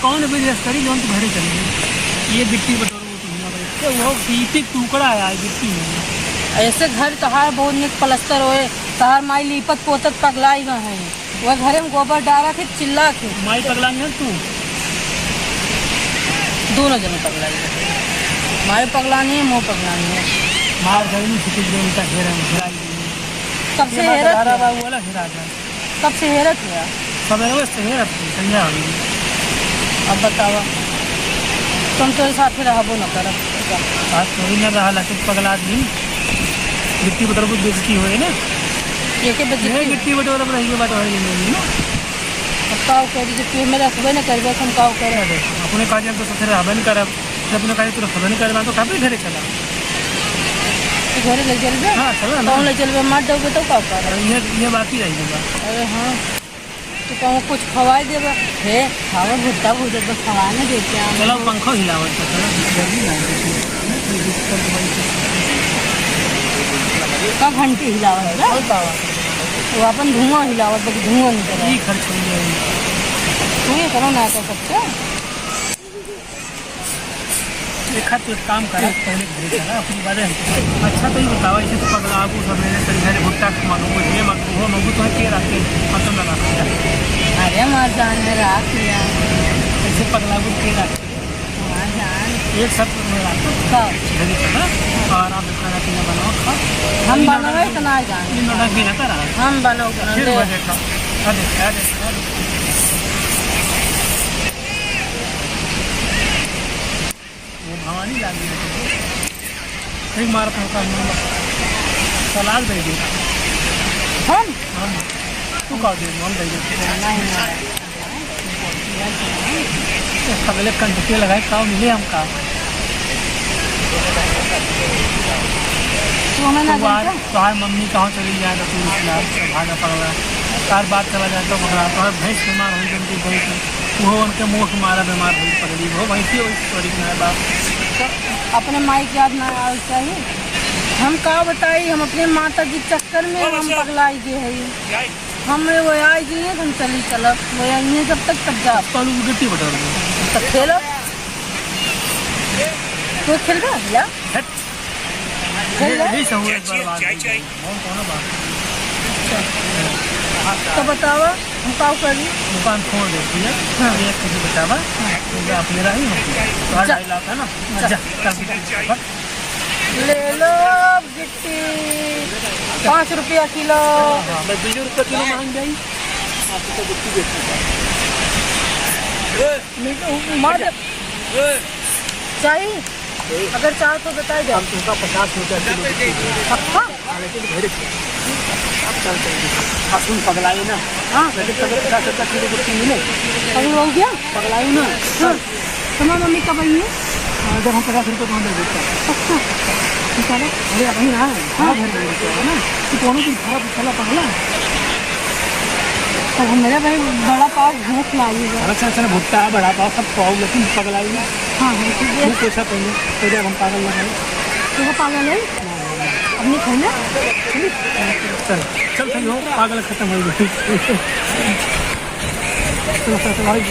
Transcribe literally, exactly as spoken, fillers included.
कौन बिजनेस करी जौन तू घरे चली? ये गिट्टी बटोर वो तुम ना भाई। ये वो ईंट टुकड़ा है यार, गिट्टी नहीं है। ऐसे घर तोहार बहुत निक प्लस्तर होए, तोहार माई लीपत पोतत पगलाई गए हैं। वह घरे में गोबर डारा थे, चिल्ला थे। माई पगलानी है तू? दोनों जने पगलाई गए। माई पगलानी है, मोह पगलानी है। मार गई नहीं, छिटिक गई, उनका घेरा में घेरा ही नहीं। कब से ये बात हेरत बता रहा है? बाबू वाला घेरा था। कब से हेरत है? सवेरे से हेरत है, संझा हो गई। अब बतावा, तुम तो साथे रहबो न करब। आज थोड़ी ना रहा, लाके पगला आदमी। गिट्टी बटोर को बेइज्जती होए ना। ये के ये बेइज्जती? गिट्टी बटोर अब रही के बात होए नहीं ना। अब का करी, जब तू हमें रखबे न करबे, तो हम का करे? अरे, अपने काज में तो साथे रहबे न करब। जब अपने काज तो रखबे न करबे, तो काहे घरे चला? तो घरे ले चलबे? हाँ, चला ना। कौन ले चलबे? मार डरबे तो का करे? अरे, ये, ये बाकी रही होगा। अरे हाँ। तो कहूँ कुछ खवाई देबा। हे, खावा भुट्टा भूजत बस खवाए ना देते हैं। चलो, पंखो हिलावत बा, चलो। का घंटी हिलावत बा? और का बात? वो अपन धुआं हिलावत बा कि धुआं निकला। ई खर्च हो गया। तू ये करो ना, तो सबसे देखा, तू एक काम करा, पहले घरे चला, अपनी बारे हमको। अच्छा, तो ये बतावा, इसे तो पगला आगू सब मेरे सही है, भुट्टा के मांगू, ये मांगू, वो मांगू, तो के रखे, हम तो ना रखते। अरे, हमार जान है, राख लिया। ऐसे पगला आगू के रखे? हमार जान। एक साथ में रखो। का? घरे चला, और आप खाना पीना बनाओ, खाओ। हम बनावे तो ना जान। इन नौटंकी ना करा। हम बनाओ, फिर बनाओ। वो देखा। अरे, अरे, अरे। वो भवानी लागी है। एक मार का काम नहीं। सलाद दे दे। हम? हम। तू का दे, हम दे दे। नहीं, नहीं। तो सगले कंटके लगाए, का मिले हमका? तू हमें ना तू आज जानता? तोहार मम्मी कहाँ चली जाए तो तू रुक जा, भागा पगला। तार बात चला जाए तो पकड़ा, तोहार भैंस बीमार हो गई, उनकी भैंस, वो उनके मुंह से मारा बीमार हो पगली, वो भैंसी वही सॉरी ना है बाप। तो अपने माई के याद ना आवे चाहिए। हम का बताई, हम अपने माता जी चक्कर में हम पगलाई गए हैं। हम वो आई गई है, हम चली चलब, वो आई है जब तक तब जाब। तो आलू की गिट्टी बटोर दो। तो खेलो। तू खेलबे? या? हट। खेल ले। यही सब हुआ, एक बार बात हुई। और कौन बात? तो बतावा, हम का करी? दुकान छोड़ दे, ठीक है? हाँ। ये कुछ बतावा, हाँ। मुझे आप मेरा ही हो। तो आज जा। आई लाता ना। जा। जा, चल, चल। ले लो अब गिट्टी, पाँच रुपया किलो। हाँ, मैं बीस रुपया किलो मांग जाई। आपको तो गिट्टी बेचूंगा। ए, नहीं तो मार दे। ए। चाहिए? अगर चाहो तो बताई दे। हम तुमका पचास रुपया किलो गिट्टी देंगे। पक्का? हाँ, लेकिन घर से। अब चल चल। अब तुम पगलाई ना। हाँ। लेकिन अगर पचास रुपया किलो गिट्टी मिले। पगल हो गया? पगलाई ना। हाँ। तुम्हारी मम्मी कब आई है? हाँ, जब हम पचास रुपये तुम्हें दे देते हैं। अच्छा। निकालो। अरे, अभी ना, हाँ। घर में लेके आओ ना। तू कौन दिन खराब चला पगला? अब हम मेरा भाई बड़ा पाव भूख लागी है। अरे, चल, चल, भुट्टा, बड़ा पाव, सब पाव, लेकिन पगलाई ना। हाँ, हाँ, ठीक है। तू कैसा पहले? तो जब हम पागल ना हैं। तू पागल है? अब नहीं खाई ना? चल, चल, चल, हो, पागल खत्म हो गई। चलो, चलो, चलो, भाई।